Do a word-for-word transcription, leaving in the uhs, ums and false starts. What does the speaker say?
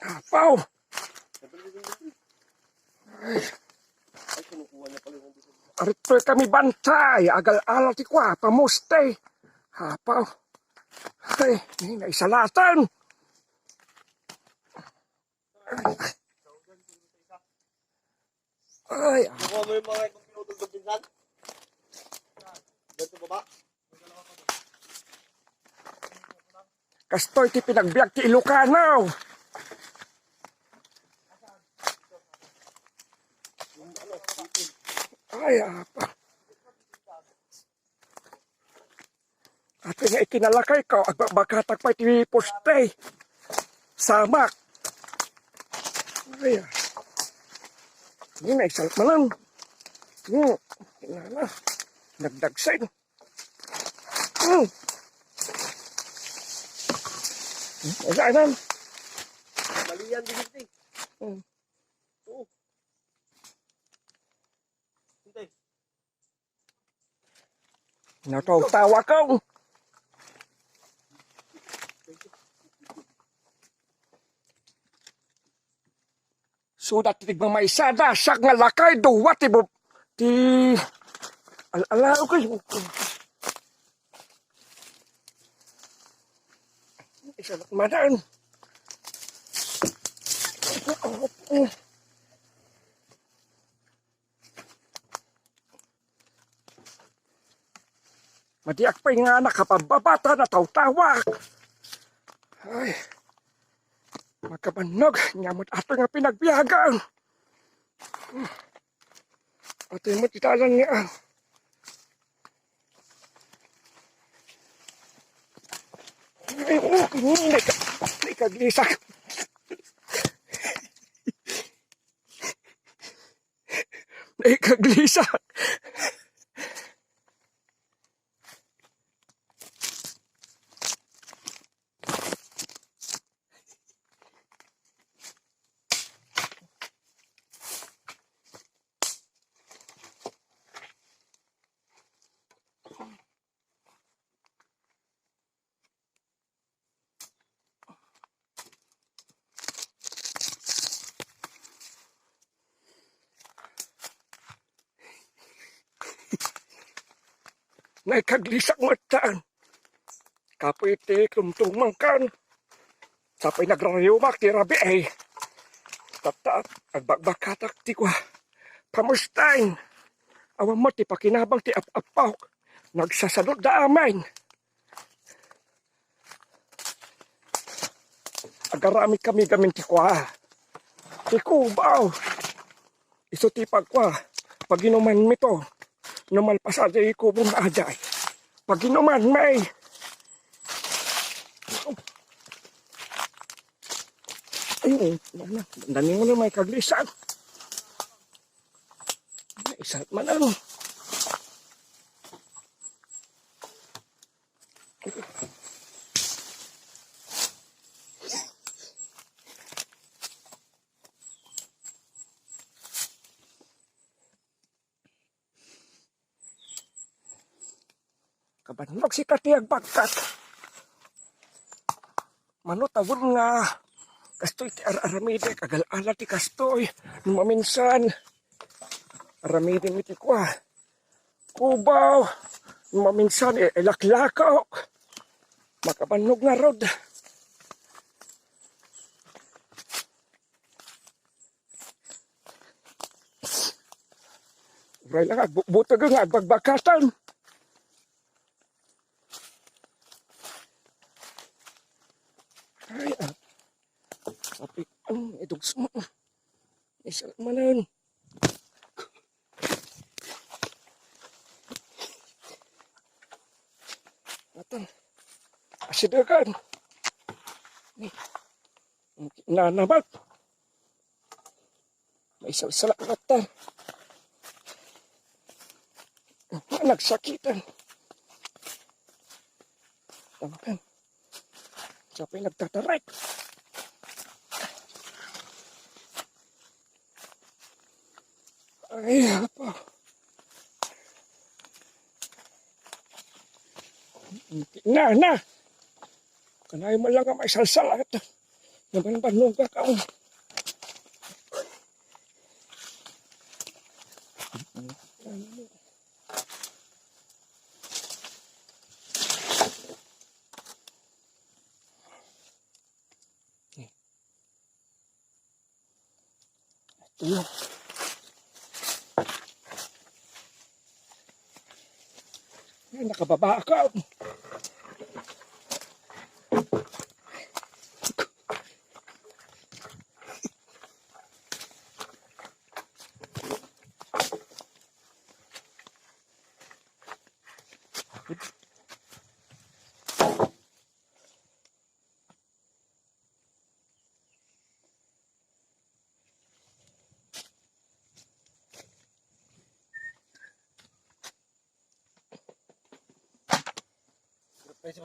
Apaw. Ay. Aritoy kami bantay. Agal-ala ti kua, pamuste. Apaw. Ay, ni naisalatan. Ay, ah. Kuha mo yung mga ibang pinutol ko, pinsan. Diyan sa baba. Kastoy ti pinagbiag ti Ilocano. Ay, apa. Ati nga ikinalakay ko, agbakbatak pa iti poste. Samak. Ay, ah. Ini na, isal malam. Hmm. Inana. Nagdagsen. Hmm. Ay, ay, ay. Mali yan, Vicente. Hmm. Oo. Hintay. Natawtawa ko. Suda ti tigmamaysada, siak nga lakay, dua ti bu-, ti al-, ala, okay. Isa lang madan. Madiak pay nga nakapabbabata, natawtawak. Ay, makabannog, nyamot ato nga pinagbiagan. Ato mo titalan nga. Ay, oh, kini, naika-, naikaglisak. Naikaglisak. Naikaglisak met taan. Kapoy iti tumtumangkan. Sapay nagrarayumak ti rabii. Tatta, agbakbakatak ti kua. Pamustain. Awan met ti pakinabang ti ap-appaok. Nagsasadot da amin. Agaramid kami gamin ti kua. Ti kubaw. Isu ti pagkua, paginumanmi to. No malpas a di kubo nga ajay. Paginumanmi. Ay, na, na, dani mo na may kaglisan. Ay, isat man ano. Kabannog sika ti agbagkat. Mano tawen nga kastoy ti ar-aramidek, agal-ala ti kastoy. No maminsan, aramidem iti kua. Kubaw, no maminsan, i-, ilaklakok. Makabannog ngarud. Uray lang agbutbuteg nga agbagbakatan. Ay, ah. Sapi, ang idugso mo. Isa manan. Atan. Asidakan. Ni. Nanabat. May salsala ka ta. Nagsakitan. Tamakan. Siya pa'y nagtatarik. Ay, apa. Na, na. Kanay mo lang nga may salsala. Nabanbannog ka, kaon. Ito yun. Ay, nakababa ka. Ay, si Pat